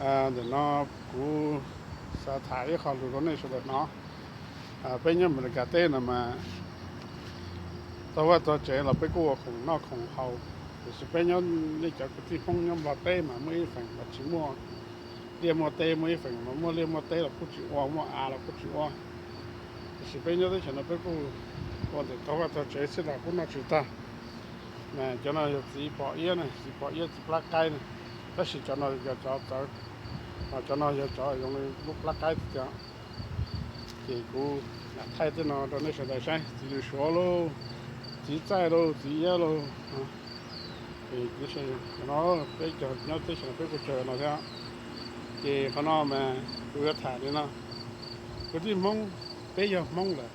Ntawm no kuv xav tham ib qho lus rau nej sawv daws hnov. Peb nyob Amelikas teb no mas tau vaj tau tsev los peb kuj ua khoom noj khoom haus, tiam sis peb nyob, nej cov kwv tij Hmoob nyob Nplog teb mas muaj ib feem mas tsis muaj liaj muaj teb, muaj ib feem mas muaj liaj muaj teb los kuj tsis ua, muaj av los kuj tsis ua. Tiam sis peb nyob teb chaws no peb kuj ua ntawm tau vaj tau tsev xwb los kuj noj tsis tag. Cov no yog txiv pom iab na, txiv pom iab, txiv plab qaib na, tab sis cov no yog cov txawv, cov no yog cov zoo li lub plab qaib tiag. Ces kuv lam thaij tej no rau nej sawv daws saib, txiv lws suav lauj, txiv txaij lauj, txiv iab lauj. Peb cov nyob teb chaws peb kuj cog no thiab. Ces qhov no mas kuv yuav tham li no, kwv tij Hmoob, peb yog Hmoob lawm,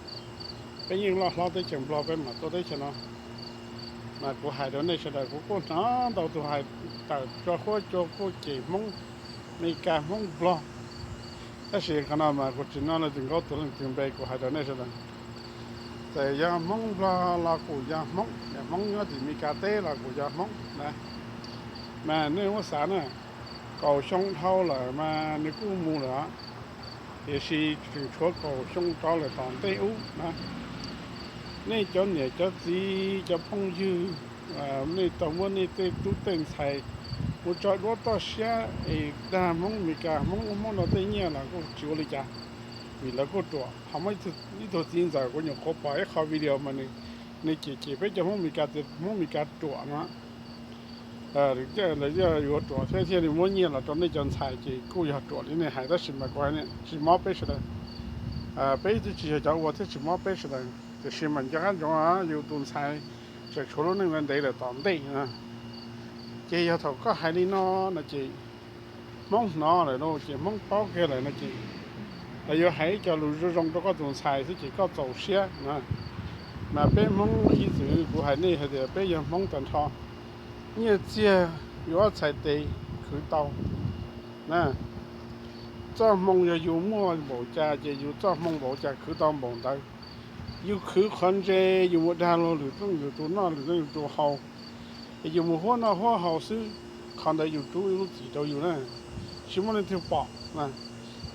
peb yeej loj hlob teb chaws Nplog peb mam tuaj teb chaws no. Mas kuv hais rau nej sawv daws, kuv kuj hnov ntau tus hais tawm tso huab cua kuj cem Hmoob Meskas, Hmoob Nplog. Tab sis qhov no mas kuv tsis nyob leej twg nkaub tug leej twg npe, kuv hais rau nej sawv daws. Txawm yog Hmoob Nplog los kuj yog Hmoob, yog Hmoob nyob tim Meskas teb los kuj yog Hmoob na. Mas nej muab xav na, kaum xyoo dhau lawm mas nws kuj mus lawm, tiam sis tseem tshuav kaum xyoo rov lawm tom ntej ub na. Nej cov niam cov txiv cov phooj ywg, nej tau muab nej tej tub tej ntxhais mus tso duab toj siab es dag Hmoob Meskas, Hmoob ub Hmoob no tej nyiaj los kuj tsis ua li cas, vim lawv kuj ruam. Ho muaj ib tug txiv ntxawm kuv nyuam qhuav pom ib qho video mas nws cem cem peb cov Hmoob Meskas tias Hmoob Meskas ruam no. Lawv yuav ruam thiab thiaj li muab nyiaj los rau nej cov ntxhais ces kuj yog ruam li nej hais, tab sis mas kuv hais tsis mob peb sawv daws. Peb twb tsis yog cov ua thiab tsis mob peb sawv daws, tiam sis mas nco qab ntsoov, yus tus ntxhais tseem tshuav lub neej ntev lawm tom ntej. Ces yog thaum koj hais li no no ces Hmoob hnov lawm no ces Hmoob paub kiag lawm no ces lawv yuav hais ib co lus zoo zoo rau koj tus ntxhais xwb ces koj txaus siab na. Mas peb Hmoob ib txwm kuv hais nej hais tias peb yog Hmoob tag nrho, nyiaj txiag yus ob txhais tes khwv tau na. Txoj hmoo yog yus muaj npaum cas ces yus txoj hmoo npaum cas khwv tau npaum ntawd. Yus khwv qhov ntse, yus mus dag luag lwm leej lwm tus noj lwm leej lwm tus haus, es yus mus huab noj huab haus xwb, qhov ntawd yus rub ib lub txim rau yus na. Tsis muaj leej twg pom,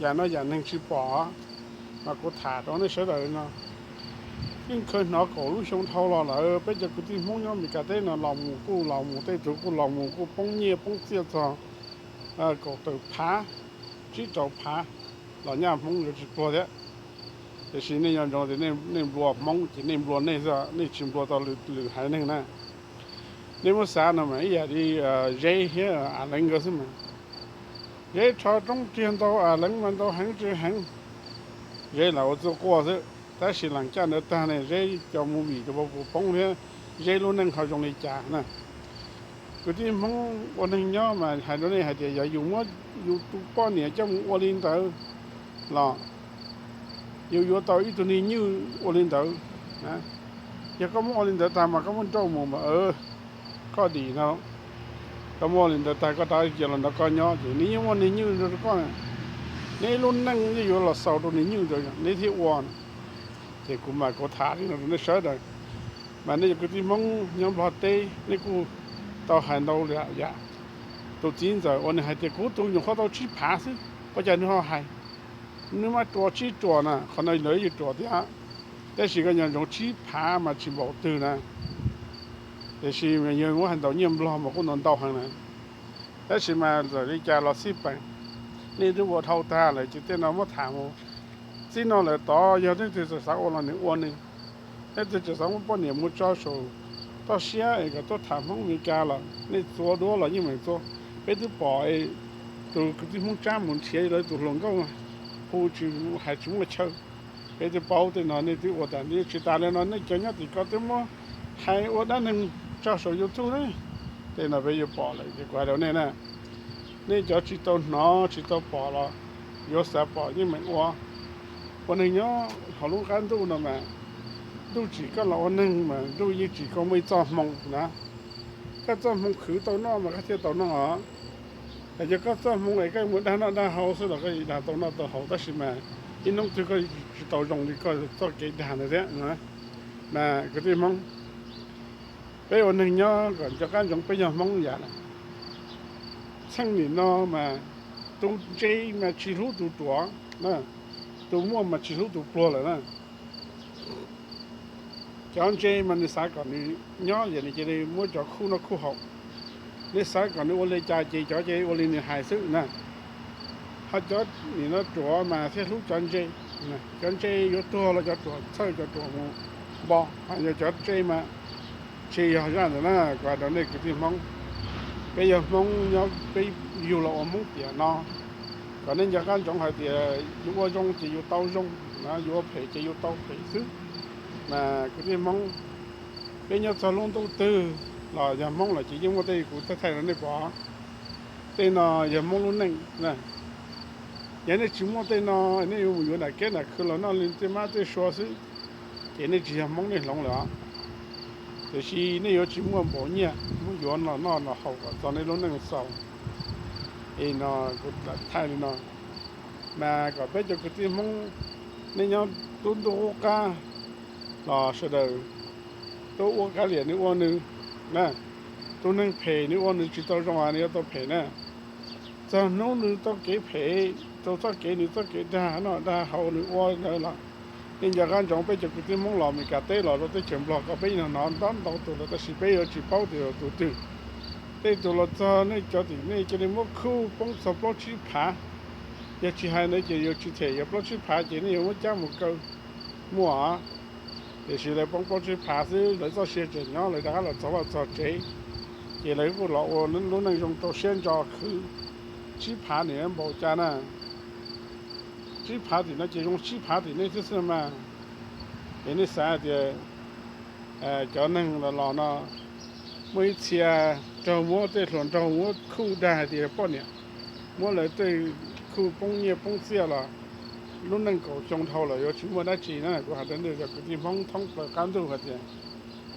yam no yam neeg tsis pom. Mas kuv tham rau nej sawv daws no, yeej khaws hnov kaum lub xyoo dhau los lawm, peb cov kwv tij Hmoob nyob Meskas teb no los mus kuj los mus, tej tug kuj los mus kuj poob nyiaj poob txiaj txog kaum tawm phav, tsib rau phav los nyaj Hmoob yuav tsis pluag thiab. Tiam sis nej nco ntsoov tias nej nplua Hmoob ces nej nplua nej xwb, nej tsis nplua tau lwm haiv neeg na. Nej muab xav no mas ib yam li Zeb thiab Am Leev nkawd xwb mas. Zeb rho roob riag ntau, Am Leev mas ntau heev tsis heev. Zeb lam ua txuj quaj xwb, tab sis lam caj ntawd tag ne Zeb cov movie cov pau pus poob thiab, Zeb lub neej ho zoo li cas na. Kwv tij Hmoob ua neeg nyob mas hais rau nej hais tias yog yus muab yus tus poj niam coj mus ua li ntawd los yus yuav tau ib tug niag nyuj ua li ntawd. Yog koj muab ua li ntawd tag mas koj muab nrauj mus mas koj dim no. Koj muab ua li ntawd tag koj rov cia los nrog koj nyob ces nws yeej muaj niag nyuj rau koj. Neb lub neej yeej yuav los xaus rau niag nyuj ntawd neb thiaj ua. Ces kuv mas kuv tham li no rau nej sawv daws, mas nej cov kwv tij Hmoob nyob Nplog teb nej kuj tau hais ntau li yam. Tus txiv ntxawm uas nws hais tias kuv tus nyuam qhuav tau tsib phav xwb, ua cas nws ho hais, nws mas ruam tsis ruam na, qhov no lawv yeej ruam thiab. Tab sis koj nco ntsoov tsib phav mas tsis npaum twg na. Tiam sis yog muab hais ntawm nyiaj Nplog mas kuj ntau ntau heev na. Tab sis mas txawm li cas los xij peem, nej twb ua dhau tag lawm ces tej no muab tham mus. Txij no lawm tod yog leej twg tseem xav ua los nws ua nws, leej twg tseem xav muab poj niam mus tso saum toj siab es kom tuaj tham Hmoob Meskas los nej txua duab los yeej meem txua. Peb twb pom tus kwv tij Hmoob Tsab mus nrhiav lawv tus hluas nkauj hu tsis hais tsis muaj chaw. Peb twb paub tej no, nej twb ua tas, tsis tas li no nej cov nyob tim ko twb muab hais ua dab neeg tso saum YouTube ne. Tej no peb yuav pom lawm ces kuv hais rau nej na, nej cov tsis tau hnov tsis tau pom los yuav xav pom yeej meem ua. Ua neeg nyob hauv lub qab ntuj no mas, ntuj tsim koj los ua neeg mas ntuj yeej tsim koj muaj ib txoj hmoo na. Koj txoj hmoo khwv tau noj mas koj thiaj tau noj os. Yog koj txoj hmoo es koj mus dag noj dag haus xwb los koj dag tau noj tau haus, tab sis mas ib hnub twg koj tsis tau zoo li koj txoj kev dag ntawd thiab. Mas kwv tij Hmoob, peb ua neeg nyob kom nco qab ntsoov peb yog Hmoob yam lawm. Txheej nim no mas Tus ntse mas tsis hlub tus ruam, tus muaj mas tsis hlub tus pluag lawm na. Cov ntse mas nws xav kom nws nyob ces nws cia li muab cov khuj noj khuj haus. Nws xav kom nws ua li cas ces cov cia li ua li nws hais xwb na. Ho cov nim no ruam mas thiaj hlub cov ntse. Cov ntse yuav tuag los cov ruam txhawj cov ruam mus npo, ho yog cov ntse mas tsis yog zaj ntawd na. Kuv hais rau nej kwv tij Hmoob, peb yog Hmoob nyob peb yug los ua Hmoob tiam no, kom nej nco qab ntsoov hais tias yus ua zoo ces yus tau zoo, yus ua phem ces yus tau phem xwb. Mas kwv tij Hmoob, peb nyob txog lub ntuj twg los yog Hmoob lawm ces yeej muaj tej, kuv thaij thaij rau nej pom. Tej no yog Hmoob lub neej. Yog nej tsis muaj tej no, nej yuav mus yuav nram kiab nram khw los noj li tej mab tej sua xwb, ces nej tsis yog Hmoob, nej hloov lawm os. Tiam sis nej yuav tsis muaj npaum nyiaj mus yuav los noj los haus kom txog nej lub neej xaus. Es no kuv thaij li no, mas kom peb cov kwv tij Hmoob, nej nyob tub ntuj qub qab los sawv daws tuaj ua kav liam nws ua nws na. Tus neeg phem nws ua nws tsis tau zoo, nws yuav tau phem na. Txog hnub nws tau kev phem, tau txoj kev nws txoj kev dag noj dag haus nws ua ntawd los, nej nco qab ntsoov, peb cov kwv tij Hmoob los Meskas teb los rau teb chaws Nplog ko peb yeej hnov ntau ntau tus lawm tab sis peb yuav tsis paub tias yog tus twg. Tej tus los txog nej cov tim nej cia li muab khuj poob txog plaub tsib phav. Yog tsis hais ntawd ces yuav tsis them, yog plaub tsib phav ces nej yuav muab cab mus kaw muaj. Tiam sis lawv poob plaub tsib phav xwb, lawv txoj sia tseem nyob, lawv rov qab los txog vaj txog tsev, ces lawv kuj los ua lub neej zoo rau siab ntso khwv. Tsib phav nws npaum cas na? Tsib phav tim no ces zoo tsib phav tim nej thiab xwb mas. Es nej xav hais tias cov neeg los los no muaj ib txhia raug muab tej hluas nraug muab khuj dag hais tias poj niam, muab lawv tej khuj poob nyiaj poob txiaj los lub neej kaum xyoo dhau lawm yuav tsis muaj dab tsi na. Kuv hais rau nej cov kwv tij Hmoob thoob plaws qab ntuj hais tias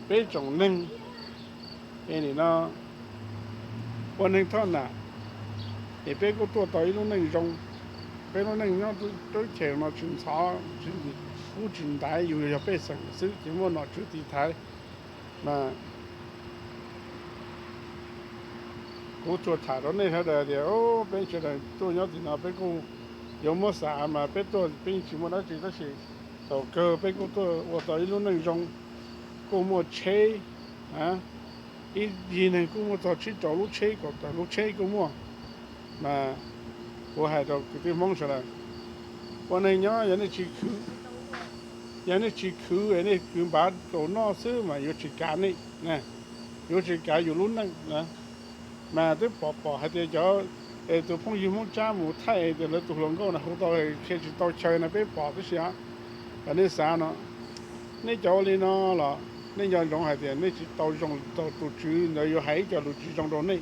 peb tsoom neeg es nim no ua neeg thoj nam, es peb kuj tuaj tau ib lub neej zoo. Peb lub neej nyob teb chaws no tsis ntxhov, kub tsis ntaiv, yus yog pej xeem xwb ces muaj nom tswv tiv thaiv. Mas kuv tsuas tham rau nej sawv daws tias peb sawv daws tuaj nyob tim no peb kuj yuav muab xav mas peb tuaj peb yeej tsis muaj dab tsi tab sis thaum kawg peb kuj tuaj ua tau ib lub neej zoo, kuj muaj tsheb, ib yig neeg kuj muaj txog tsib rau lub tsheb, kaum tawm lub tsheb kuj muaj. Mas kuv hais rau kwv tij Hmoob sawv daws, ua neeg nyob yog nej tsis khwv, yog nej tsis khwv es nej khwv npav kaus noj xwb mas yuav tsis kav nej, yuav tsis kav yus lub neej. Mas twb pom pom hais tias cov, es tus phooj ywg Hmoob Tsab mus thaij tias lawv tus hluas nkauj no hu tau qhia tsis tau chaw no peb pom tib si. Kom nej xav no, nej cov ua li no los nej nco ntsoov hais tias nej tsis tau zoo tau tus tswv ntawd yuav hais ib co lus tsis zoo rau nej.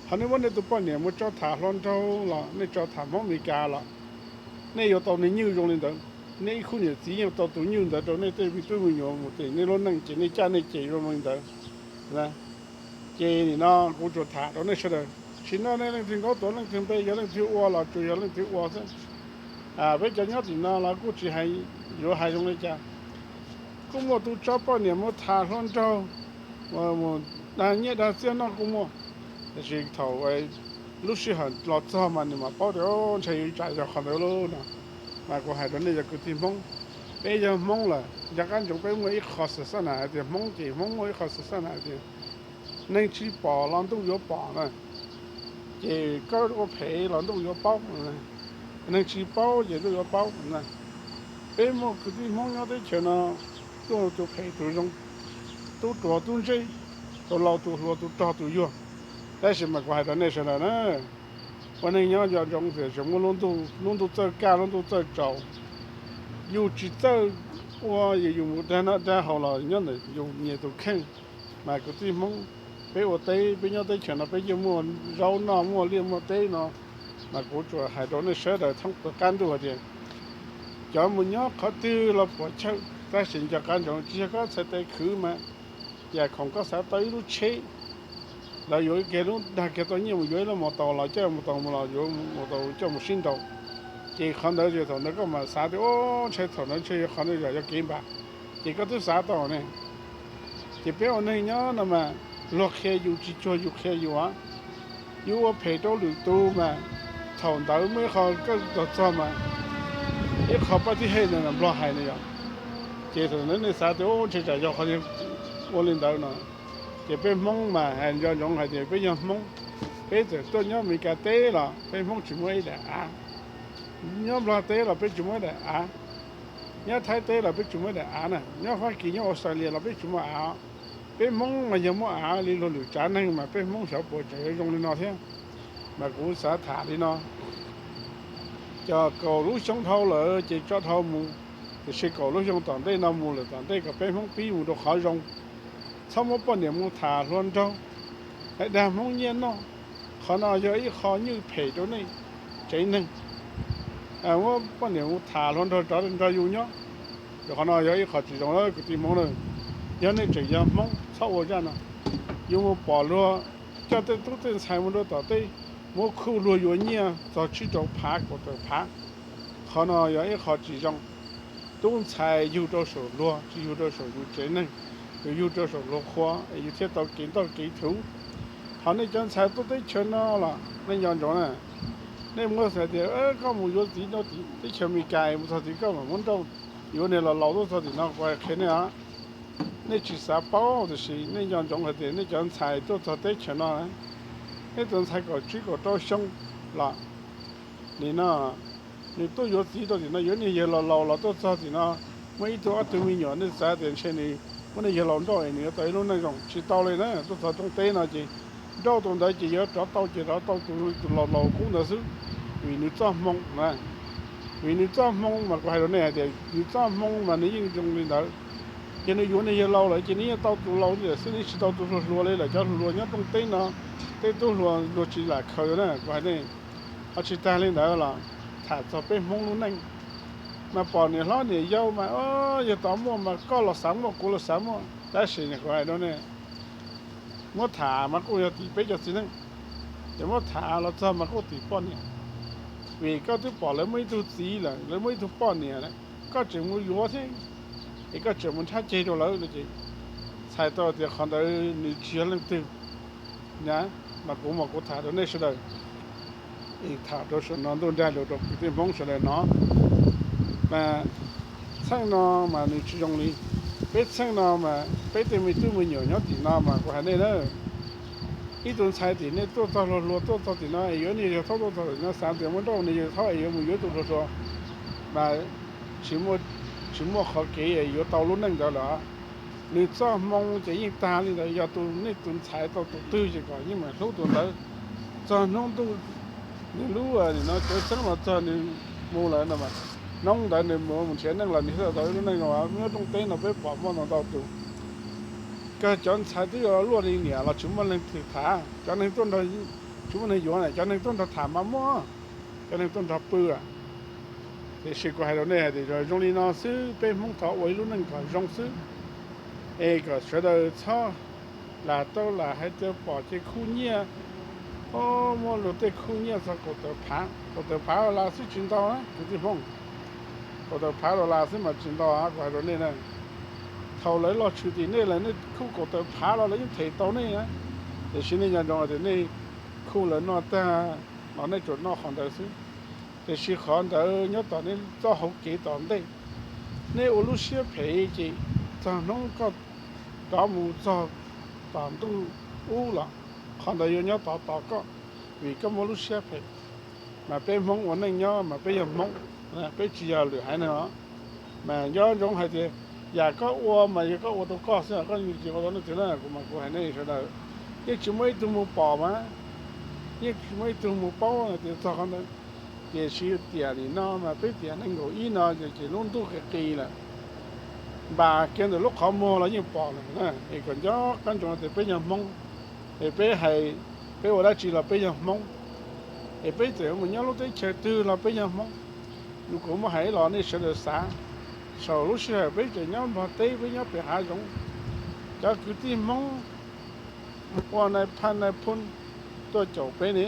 Ho nej muab nej tus poj niam mus tso tham hluas nraug los nej tso tham Hmoob Meskas los nej yuav tau nws nywj zoo li ntawd. Nej ib khub niam txiv yeej tau tus nywj ntawd rau nej tej me tub me nyuam mus tim nej lub neej ces nej caj nej ces zoo li ntawd. Ces nim no kuv tsuas tham rau nej sawv daws, tsis noj nej leej twg nkaub tuav leej twg npe, yog leej twg ua los tsuas yog leej twg ua xwb. Peb cov nyob tim no los kuj tsis hais yuav hais zoo li cas. Kuj muaj tus tso poj niam mus tham hluas nraug, mus dag nyiaj dag txiaj noj kuj muaj. Tiam sis thaum lub sij hawm los txog mas nws mam paub tias ntshe yuav tsam yog qhov ntawd lauj no. Mas kuv hais rau nej cov kwv tij Hmoob, peb yog Hmoob lawm nco qab ntsoov peb muaj ib qho xwm xab nas hais tias Hmoob ces Hmoob muaj ib qho xwm xab nas hais tias neeg tsis pom los ntuj yuav pom na. Ces koj ua phem los ntuj yuav paub, neeg tsis paub ces ntuj yuav paub na. Peb muaj kwv tij Hmoob nyob teb chaws no, tuaj tus phem tus zoo, tub ruam tub ntsej, tus laus tus hluas tus rog tus yuag. Tab sis mas kuv hais rau nej sawv daws na, ua neeg nyob nco ntsoov tias tseem muaj lub ntuj txawj kaj lub ntuj txawj tsaus. Yus tsis txawj ua, yus mus dag noj dag haus los nyob ntawm yus nyias tus kheej. Mas kwv tij Hmoob, peb ua teb peb nyob teb chaws no peb yeej muaj zaub noj muaj liaj muaj teb no. Mas kuv tsuas hais rau nej sawv daws thoob plaws qab ntuj hais tias cov mus nyob qhov twg los puas chawj, tab sis nco qab ntsoov tsis yog koj txhais tes khwv mas, yam khoom koj xav tau ib lub tsheb, lawv yuav kiag lub dag kiag tau nyiaj mus yuav ib lub mos taus los coj mos taus mus los yuav mos taus coj mus sib nraus. Ces qhov ntawd ces thaum ntawd koj mam xav tias o, ntshe thaum ntawd ntshe yog qhov ntawd yog yog kev npam, ces koj twb xav tau ne. Ces peb ua neeg nyob no mas luag qhia yus tsis cuag yus qhia yus. Yus ua phem rau lwm tus mas Thaum ntawd muaj ib qho koj tau txog mas ib qho pab tib hej na Nplog hais na yog, ces thaum ntawd nej xav tias ua ntshe tsam yog qhov ua li ntawd no, ces peb Hmoob mas hais nco ntsoov hais tias peb yog Hmoob, peb txawm tuaj nyob Amelikas teb los peb Hmoob tsis muaj ib daim av, nyob Nplog teb los peb tsis muaj ib daim av, nyob Thaib teb los peb tsis muaj ib daim av na, nyob Fab Kis nyob Australia los peb tsis muaj av. Peb Hmoob mas yog muaj av li luag lwm tsav neeg mas peb Hmoob xyov puas tseem yuav zoo li no thiab. Mas kuv xav tham li no, cov kaum lub xyoo dhau lawm ces tso dhau mus, tiam sis kaum lub xyoo tom ntej no mus lawm tom ntej kom peb Hmoob pib mus rau qhov zoo, txhob muab poj niam mus tham hluas nraug, hais dag Hmoob nyiaj noj. Qhov no yog ib qho nywj phem rau nej tsev neeg, muab poj niam mus tham hluas nraug rov nrog yus nyob. Qhov no yog ib qho tsis zoo lawm kwv tij Hmoob na. Yog nej tseem yog Hmoob txhob ua zaj no. Yus mus pom luag coj tej tub tej ntxhais mus rau tom tej, muab khuj luag yuav nyiaj txog tsib rau phav kaum tawm phav. Qhov no yog ib qho tsis zoo. Tub ntxhais yug rau saum luag tsis yug rau saum yus tsev neeg, yus yug rau saum luag qhua es yus thiaj tau kev ntoj kev thuv. Ho nej cov ntxhais tuaj teb chaws no los nej nco ntsoov na, nej muab xav tias koj mus yuav txiv rau tim teb chaws Amelikas mus txog tid koj mam muab nrauj, yuav niag laus laus tuaj txog tim no kuv hais qhia nej os. Nej tsis xav paub tiam sis nej nco ntsoov hais tias nej cov ntxhais tuaj txog teb chaws no, nej tus ntxhais kaum tsib kaum rau xyoo los nim no nws tuaj yuav txiv rau tim no, yuav niag yawg laus laus los tuaj txog tim no, muaj ib tug ob tug me nyuam, nej xav tias ntshe nws muab niag yawg laus nrauj es nws yuav tau ib lub neej zoo? Tsis tau li na. Tuaj txog rooj teb no ces nrauj tus ntawd ces yuav rov tau ces rov tau tus laus laus qub ntawd xwb, vim nws txoj hmoo na. Vim nws txoj hmoo mas kuv hais rau nej hais tias nws txoj hmoo mas nws yeej zoo li ntawd. Yog nws yuav niag yawg laus lawm ces nws yeej tau tus laus li lawm xwb, nws tsis tau tus hluas hluas li lawm. Cov hluas nyob rooj teb no, tej tub hluas luag tsis lam khaws na, kuv hais nej. Ho tsis tag li ntawd los tham txog peb Hmoob lub neej, mas pom niam hlob niam yau mas yog tau muaj mas koj los xav muaj, kuv los xav muaj, tab sis kuv hais rau nej, muab tham mas kuj yog tim peb cov txiv neej, ces muab tham los txog mas kuj tim poj niam. Vim koj twb pom lawv muaj ib tug txiv lawm, lawv muaj ib tug poj niam lawm, koj tseem mus yuav thiab, es koj tseem mus nrhab ceg rau lawv no ces txhais tau tias qhov ntawd nws tsis yog leej twg. Na, mas kuv mas kuv tham rau nej sawv daws, tham rau saum no ntuj nrag lus rau kwv tij Hmoob sawv daws hnov. Mas txheej no mas nws tsis zoo li. Peb txheej no mas peb tej me tub me nyuam nyob tim no mas kuv hais nej na, ib tug ntxhais tim nej tuaj txog hluas hluas tuaj txog tim no es yuav niag yawg thaub tuaj txog tim no xav tias muab nrauj niag yawg thaub es yuav mus yuav tus hluas hluas, mas tsis muaj qhov kev yuav tau lub neej ntawd lawm. Nws txoj hmoo ces yeej tag li ntawd, yog tus nej tus ntxhais tau tus twg ces kom yeej mam hlub tus ntawd. Txog hnub ntuj nws lub no cawv xeeb los txog nws mus lawm no, hnub ntawd nws mus nrhiav neej los nws thiaj tau ib lub neej zoo. Nyob rooj teb no peb pom muaj ntau ntau tus, kawg cov ntxhais twb yuav luaj li niam los tsis muaj leej twg tham, cov neeg tuaj nrog, tsis muaj neeg yuav na, cov neeg tuaj nrog tham mas muaj, cov neeg tuaj nrog pw. Tiam sis kuv hais rau nej hais tias zoo li no xwb, peb Hmoob thov ua ib lub neej kom zoo xwb, es kom sawv daws txhob lam tau lam hais tias pom ces khuj nyiaj, o, muaj luag tej khuj nyiaj txog kaum tawm phav, kaum tawm phav dollar xwb tsis ntau na kwv tij Hmoob. Kaum tawm phav dollar xwb mas tsis ntau, kuv hais rau nej na. Thaum lawv los tshwm tim nej lawm nej khuj kaum tawm phav los lawv yeej them tau nej na. Tiam sis nej nco ntsoov hais tias nej khuj lawv noj tag los nej tsuas noj qhov ntawd xwb. Tiam sis qhov ntawd nyob tom nej txoj hauv kev tom ntej. Nej ua lub siab phem ces txog hnub koj rov mus txog tom ntuj ub los qhov ntawd yuav nyob tod tos koj, vim koj muaj lub siab phem. Mas peb Hmoob ua neej nyob mas peb yog Hmoob, peb tsis yog lwm haiv neeg os. Mas nco ntsoov hais tias yam koj ua mas yog koj ua rau koj xwb, koj tsis ua rau leej twg na. Kuv mas kuv hais nej sawv daws, yeej tsis muaj ib tug mus pom mas, yeej tsis muaj ib tug mus paub hais tias txog qhov ntawd. Tiam sis tiam nim no mas peb tiam nees nkaum ib no ces lub ntuj qis qis lawm, npas kiag ntawm lub qhov muag los yeej pom lawm na. Es kom nco qab ntsoov tias peb yog Hmoob, es peb hais, peb ua dab tsi los peb yog Hmoob, es peb txawm yuav mus nyob lub teb chaws twg los peb yog Hmoob. Nws kuv muab hais los nej sawv daws xav, saum lub sij hawm peb tseem nyob Nplog teb peb nyob pem hav zoov, cov kwv tij Hmoob ua nais phaj nais phoo tuaj caum peb ne,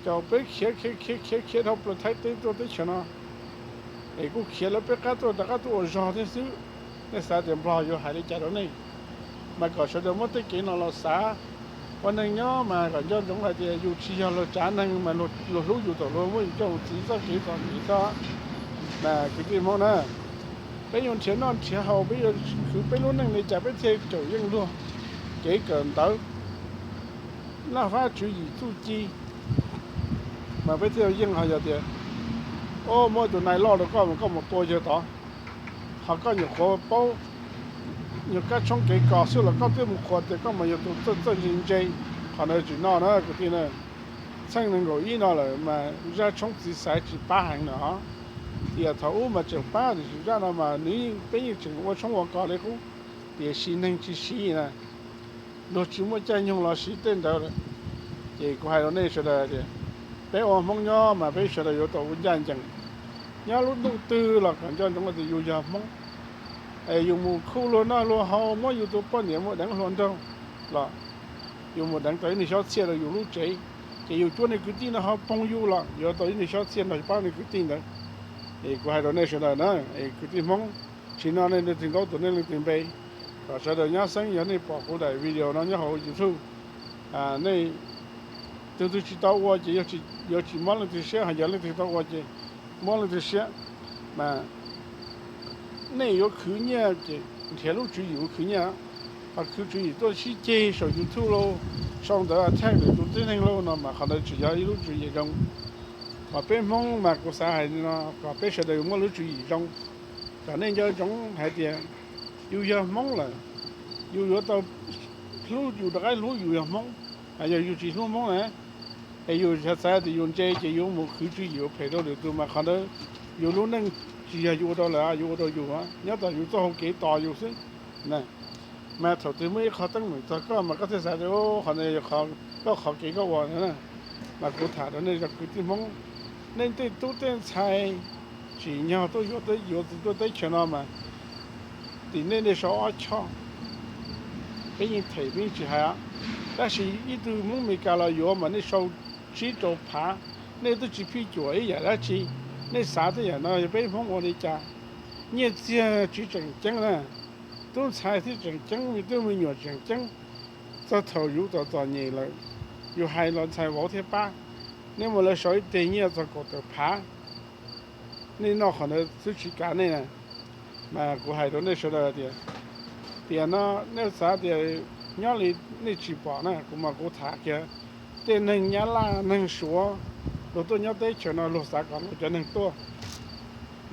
caum peb khiav khiav khiav khiav khiav dhau plaws Thaib teb tuaj teb chaws no, es kuj khiav lawv peb qab tuaj rov qab tuaj ua zog thiab xwb. Nej xav tias Nplog yuav hais li cas rau nej? Mas kom sawv daws muab tej kev no los xav, Ua neeg nyob mas kom nco ntsoov hais tias yus tsis yog luag tsav neeg mas luag hlub yus thaum luag muab yus coj mus txiv txoj kev txom nyem xwb. Mas kwv tij Hmoob na, peb yuav nrhiav noj nrhiav haus, peb yuav khwv peb lub neej li cas peb thiaj tseem yeej luag kev kawm ntawv, noj fab tswv yim txuj ci. Mas peb thiaj yeej ho yog tias, o, muaj tus nais loj rau koj mas koj mus tua yawg tod, ho koj nyuam qhuav paub nyuag kab tshoob kev kos xwb los koj twb mus qhuas tias koj mas yog tus txawj txawj ntse ntse. Qhov ntawd tsis noj na kwv tij na. Txheej nees nkaum ib no lawm mas zaj tshoob txiv xaiv tsis pab heev no. Tiam thaum ub mas tseem pab tiam sis zaj no mas nws peb yeej tseem ua tshoob ua kos li qub, tiam sis neeg tsis siv na, luag tsis muaj caij nyoog los siv tej ntawd lawm. Ces kuv hais rau nej sawv daws tias, peb ua Hmoob nyob mas peb sawv daws yuav tau ua ncaj ncees. Nyob lub ntuj twg los kom nco ntsoov tias yus yog Hmoob, es yus mus khuj luag noj luag haus muab yus tus poj niam mus deev hluas nraug los yus mus deev tau ib niag xyob txhiaj rau yus lub tsev, ces yus cuab niag kwv tij no ho poog yus los yuav tau ib niag xyob txhiaj nrog pab niag kwv tij ntawd. Es kuv hais rau nej sawv daws na, es kwv tij Hmoob, tsis no nej leej twg nkaub tus nej leej twg npe, kom sawv daws nyab xeeb yog nej pom kuv daim video no nyob hauv YouTube, nej tus twg tsis tau ua ces yuav tsis mob leej twg siab, ho yog leej twg tau ua ces mob leej twg siab. Mas nej yuav khwv nyiaj ces nrhiav lub tswv yim mus khwv nyiaj, ho khwv tswv yim tuaj sib ceg saum YouTube lauj, sau ntawv attack lwm tus tib neeg lauj no mas qhov ntawd tsis yog ib lub tswv yim zoo. Mas peb Hmoob mas kuv xav hais no kom peb sawv daws muaj lub tswv yim zoo, kom nej nco ntsoov hais tias yus yog Hmoob lawm, yus yuav tau hlub, yus rov qab hlub yus yog Hmoob. Yog yus tsis hlub Hmoob na, es yus xav tias yus ntse ces yus mus khwv tswv yim ua phem rau lwm tus mas qhov ntawd yus lub neej tsis yog yus ua rau lawv, yus ua rau yus, nyob tom yus txoj hau kev tos yus xwb. Mas thaum twg muaj ib qho teeb meem txog koj mas koj thiaj xav tias qhov no yog koj qhov kev koj ua na. Mas kuv tham rau nej cov kwv tij Hmoob, nej tej tub tej ntxhais tsim nyog tuaj yuav, yuav tuaj teb chaws no mas tim nej nej sau ob choj, peb yeej them peb yeej tsis hais. Tab sis ib tug Hmoob Amelikas los yuav mas nej sau tsib rau phav, nej twb tsis phij cuam ib yam dab tsi. Nej xav tej yam no yog peb Hmoob ua li cas? Nyiaj txiag tsis tseem ceeb na, tub ntxhais thiab tseem ceeb, me tub me nyuam tseem ceeb. Txog thaum yus txom txom nyem lawm, yus hais los ntxhais vauv thiaj pab. Nej muab lawv sau ib teg nyiaj txog kaum tawm phav, nej noj qhov ntawd xwb tsis kav nej na. Mas kuv hais rau nej sawv daws tias, tiam no nej xav tias nyob li nej tsis pom na, kuv mas kuv tham kiag tej neeg Nyab Laj neeg Suav, luag tuaj nyob teb chaws no luag xav kom luag cov neeg tuaj.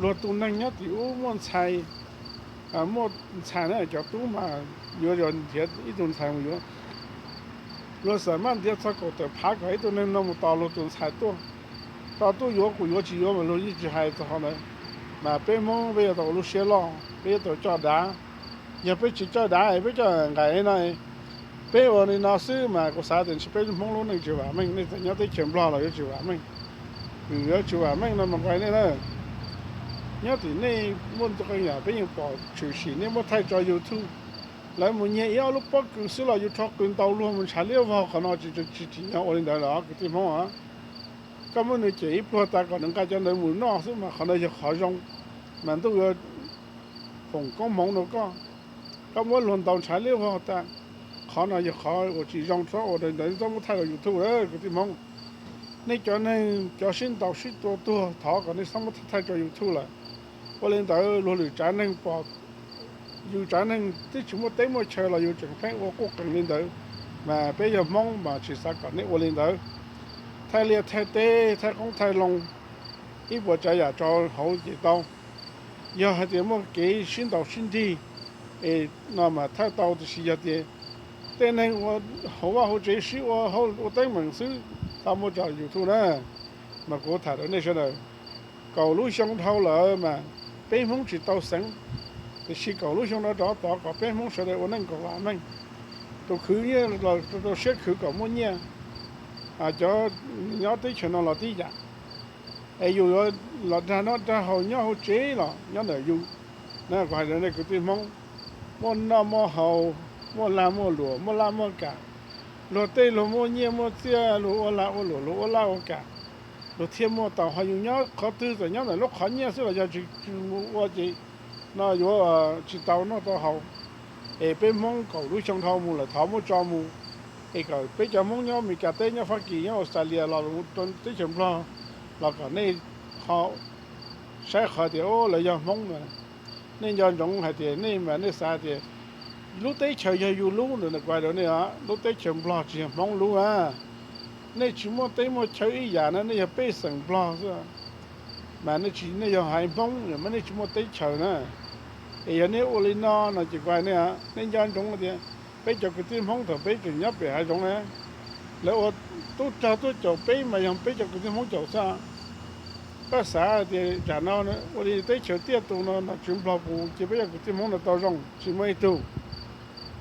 Luag tus neeg nyob tim ub muaj ntxhais, muaj ntxhais na, cov tub mas yuav nrhiav ib tug ntxhais mus yuav. Luag xam maj ntiav txog kaum tawm phav kom ib tug neeg no mus tos luag tus ntxhais tuaj. Tau tuaj yuav kuj yuav, tsis yuav mas luag yeej tsis hais txog qhov ntawd. Mas peb Hmoob peb yuav tau ua lub siab loj, peb yuav tau coj dav. Yog peb tsis coj dav es peb coj nqaim no, peb ua li no xwb mas kuv xav tias ntshe peb Hmoob lub neej tsis vam meej, nej txawm nyob teb chaws Nplog los yuav tsis vam meej. Vim yuav tsis vam meej no mas nqaim nej na, nyob tim nej muaj ntau yam peb yeej pom tshwm sim nej muab thaij tso YouTube. Lawv mus nyiag ib ob lub pob kws xwb los yus rho qws ntaus luag mus ntshav liab vog, qhov no tsis tsim nyog ua li ntawd los kwv tij Hmoob. Koj muab nws cem ib pluag tas kom nws nqa cov ntawd mus noj xwb mas qhov ntawd yog qhov zoo, mas ntuj yuav foom koob hmoov rau koj. Koj muab luag ntaus ntshav liab vog tas, qhov no yog qhov uas tsis zoo, txhob ua li ntawd, txhob muab thaij rau YouTube lawm kwv tij Hmoob. Nej cov neeg cov sib ntaus sib tua tuag thov kom nej txhob muab thaij tso YouTube lawm. Ua li ntawd luag lwm tsav neeg pom, yus tsav neeg twb tsis muaj teb muaj chaw los yus tseem pheej ua quj qees li ntawd, mas peb yog Hmoob mas tsis xav kom nej ua li ntawd. Thaij liaj thaij teb, thaij qoob thaij loo, ib puas tsav yam tso hauv ces tau. Yog hais tias muaj kev sib ntaus sib nrig es no mas thaij tau, tiam sis yog tias tej neeg ua hauv vaj hauv tsev sib ua, ua teeb meem xwb, txhob muab tso YouTube na. Mas kuv tham rau nej sawv daws, kaum lub xyoo dhau lawm mas peb Hmoob tsis tau xeev, tiam sis kaum lub xyoo no rov tod kom peb Hmoob sawv daws ua neej kom vam meej. Tus khwv nyiaj los rau siab khwv kom muaj nyiaj, cov nyob teb chaws no los tib yam. Es yus yuav los dag noj dag haus nyob hauv tsev los nyob ntawm yus. Na kuv hais rau nej kwv tij Hmoob, muaj noj muaj haus, muaj lag muaj luam, muaj laj muaj kam. Luag tej luag muaj nyiaj muaj txiaj, luag ua lag ua luam, luag ua laj ua kam, luag thiaj muaj tau. Ho yus nyob qhov twg txawm nyob ntawm lub qhov nyiaj xwb los yog tsis mus ua ces no yuav tsis tau noj tau haus. Es peb Hmoob kaum lub xyoo dhau mus lawm thov muab tso mus. Es kom peb cov Hmoob nyob Amelikas teb, nyob Fab Kis, nyob Australia los rau teb chaws Nplog los kom nej ho saib qhov tias lawv yog Hmoob na. Nej nco ntsoov hais tias nej mas nej xav tias lub teb chaws yog yus lub ntawd, kuv hais rau nej, lub teb chaws Nplog tsis yog Hmoob lub na. Nej tsis muaj teb muaj chaw ib yam na, nej yog pej xeem Nplog xwb, mas nej tsis, nej yog haiv Hmoob mas nej tsis muaj teb chaws na. Es yog nej ua li no no ces kuv hais nej, nej nco ntsoov tias peb cov kwv tij Hmoob thaum peb tseem nyob pem hav zoov na, lawv ua tub rog tuaj caum peb mas yog peb cov kwv tij Hmoob caum xwb. Koj xav tias tam no ua li teb chaws tiaj tus no nom tswv Nplog pus ces peb cov kwv tij Hmoob no tau zoo, tsis muaj ib tug.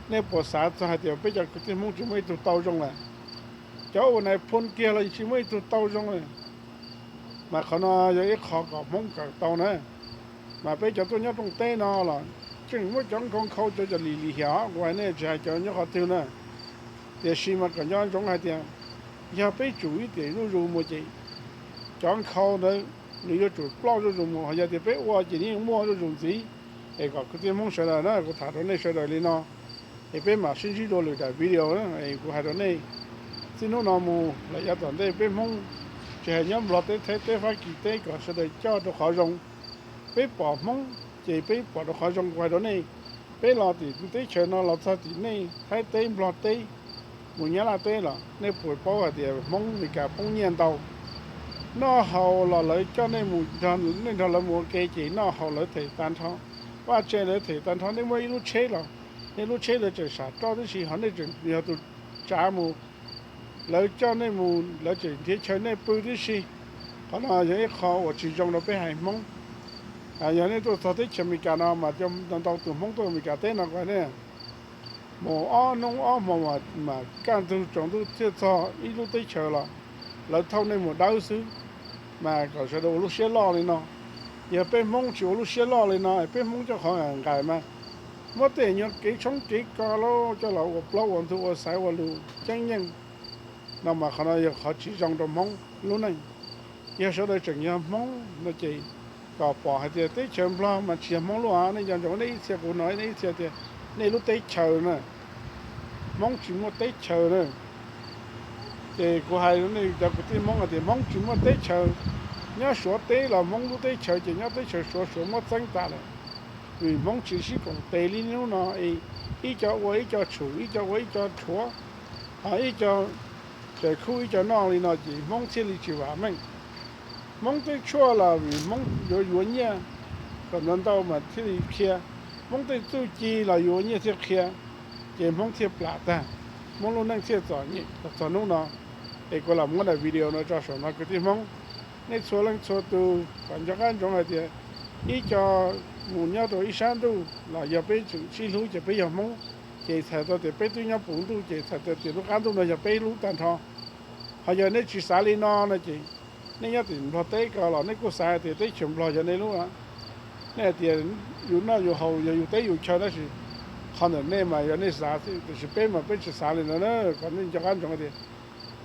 Nej puas xav txog hais tias peb cov kwv tij Hmoob tsis muaj ib tug tau zoo lawm? Cov ua nais phoo kiag los tsis muaj ib tug tau zoo lawm. Mas qhov no yog ib qho kom Hmoob kawm tau na. Mas peb cov tuaj nyob rooj teb no los tseem muab cov nkhaus nkhaus cov cov lim lim hiam, kuv hais nej tsis hais cov nyob qhov twg na. Tiam sis mas kom nco ntsoov hais tias yog peb tsum ib tiam zuj zus mus ces cov nkhaus ntawd nws yuav tsum ploj zuj zus mus, ho yog tias peb ua ces nws yeej muaj zuj zus ntxiv. Es kom kwv tij Hmoob sawv daws na, kuv tham rau nej sawv daws li no, es peb mam sib ntsib dua lwm daim video na. Es kuv hais rau nej, txij hnub no mus los yav tom ntej peb Hmoob tsis hais nyob Nplog teb, Thaib teb, Fab Kis teb, kom sawv daws coj rau qhov zoo. Peb pom Hmoob ces peb pom rau qhov zoo, kuv hais rau nej. Peb los tim teb chaws no los txog tim nej Thaib teb Nplog teb, mus Nyab Laj teb los nej puas paub hais tias Hmoob Meskas poob nyiaj ntau. Noj haus los lawv coj nej mus, nej nrog lawv mus ua ke ces noj haus lawv them tag nrho, vaj tse lawv them tag nrho. Nej muaj ib lub tsheb los nej lub tsheb lawv tseem sam roj tib si, ho nej tseem yog tus tsav mus, lawv coj nej mus lawv tseem nrhiav chaw nej pw tib si. Qhov no yog ib qho uas tsis zoo rau peb haiv Hmoob. Yog nej tuaj txog teb chaws Amelikas no mas ntau tus Hmoob tuaj Amelikas teb no kuv hais nej, mus ob hnub ob hmo mas kaj ntug tsaus ntuj thiaj txog ib lub teb chaws los lawv thauj nej mus dawb xwb. Mas kom sawv daws ua lub siab loj li no. Yog peb Hmoob tsis ua lub siab loj li no, peb Hmoob coj qhov nqaim mas muab tej nyuag kev tshoob kev kos los coj los ua plaub ua ntug ua xaiv ua lus ceeb yeej no mas qhov no yog qhov tsis zoo rau Hmoob lub neej. Yog sawv daws tseem yog Hmoob no ces kom pom hais tias teb chaws Nplog mas tsis yog Hmoob lub. Nej nco ntsoov, nej ib txhia kuv hnov nej ib txhia tias nej lub teb chaws na, Hmoob tsis muaj teb chaws na. Ces kuv hais nej cov kwv tij Hmoob hais tias Hmoob tsis muaj teb chaws. Nyob Suav teb los Hmoob lub teb chaws ces nyob teb chaws Suav, Suav muab txeeb tas lawm. Vim Hmoob tsis sib koom tes li hnub no, ib co ua ib co tshum, ib co ua ib co rhuav, ho ib co raws khub ib co noj li no ces Hmoob thiaj li tsis vam meej. Hmoob tej tshuaj los vim Hmoob yuav yuav nyiaj kom ntau ntau mas thiaj li qhia. Hmoob tej txuj ci los yuav nyiaj thiaj qhia, ces Hmoob thiaj plam tag, Hmoob lub neej thiaj txom nyem los txog hnub no. Es kuv los muab daim video no tso saum no kwv tij Hmoob, nej txhua leej txhua tus kom nco qab ntsoov hais tias ib co mus nyob rau ib sab ntuj los yog peb tseem sib hlub ces peb yog Hmoob, ces txhais tau tias peb twb nyob puv ntuj ces txhais tau tias lub qab ntuj no yog peb lub tag nrho. Ho yog nej tsis xav li no no ces nej nyob tim Nplog teb ko los nej kuj xav tias teb chaws Nplog yog nej lub. Nej hais tias yus noj yus haus yog yus teb yus chaw tab sis qhov ntawm nej mas yog nej xav xwb, tiam sis peb mas peb tsis xav li no na. Kom nej nco qab ntsoov tias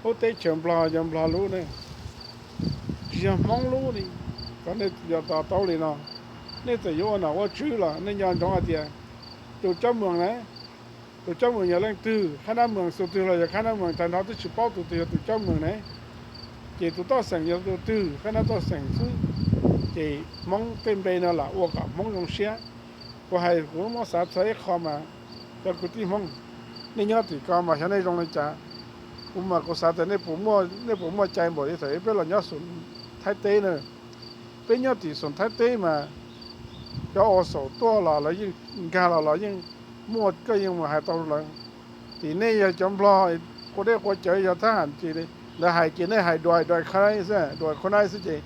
lub teb chaws Nplog yog Nplog lub ne, tsis yog Hmoob lub li. Kom nej yuav to taub li no, nej txawm yuav ua nom ua tswv los nej nco ntsoov hais tias tus cob moos na, tus cob moos yog leej twg, khab nab moos tus twg los yog khab nab moos, tag nrho twb tsis paub tus twg yog tus cob moos ne. Ces tus toj xeem yog tus twg, khab nab toj xeem xwb. Ces Hmoob tej npe no lam ua kom Hmoob zoo siab. Kuv hais kuv muab xav txog ib qho mas, cov kwv tij Hmoob, nej nyob tim ko mas xyov nej zoo li cas. Kuv mas kuv xav tias nej puas muaj cai npaum li thaum peb los nyob xum Thaib teb na. Peb nyob tim xum Thaib teb mas cov ua xaum tuaj los lawv yeej nkag los los yeej muaj, koj yeej mus hais tau lawv. Tim nej yog cov Nplog quav dej quav cawv yog thab ham ces lawv hais ces nej hais dua dua kho nai xwb, dua kho nai xwb ces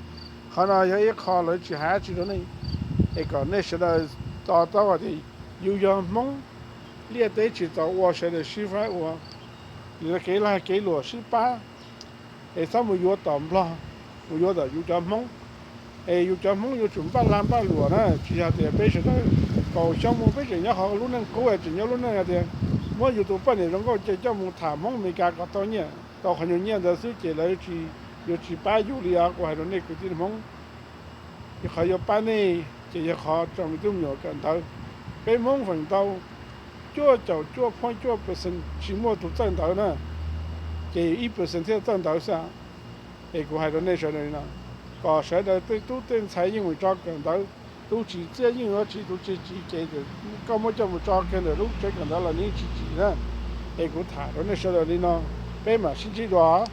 qhov no yog ib qho lawv tsis hais dab tsi rau nej. Es kom nej sawv daws to taub hais tias yus yog Hmoob, liaj teb tsis txaus ua sawv daws sib faib ua, kev lag kev luam sib pab. Es txhob mus yuav tom Nplog, mus yuav tom yus cov Hmoob. Es yus cov Hmoob yuav tsum npaj lag npaj luam na, tsis yog tias peb sawv daws kaum xyoo mus peb tseem nyob qhov lub neej qub, tseem nyob lub neej hais tias muab yus tus poj niam zoo nkauj ces coj mus tham Hmoob Amelikas kom tau nyiaj, tau qhov nyuag nyiaj ntawd xwb ces lawv yuav tsis pab yus li os. Kuv hais rau nej kwv tij Hmoob, qhov yuav pab nej ces yog qhov tso me tub me nyuam kawm ntawv. Peb Hmoob feem ntau cuaj caum cuaj point cuaj percent tsis muaj tus txawj ntawv na. ces ib percent thiaj tawm ntawv xwb. Es kuv hais rau nej sawv daws li no, kom sawv daws tej tub tej ntxhais yeej mus tso kawm ntawv, tus tsis txiaj yeej yuav tsis, tus tsis tsis ces koj muab coj mus tso kiag ntawm lub tsev kawm ntawv los nws tsis tsim na. Es kuv tham rau nej sawv daws li no, peb mam sib ntsib dua.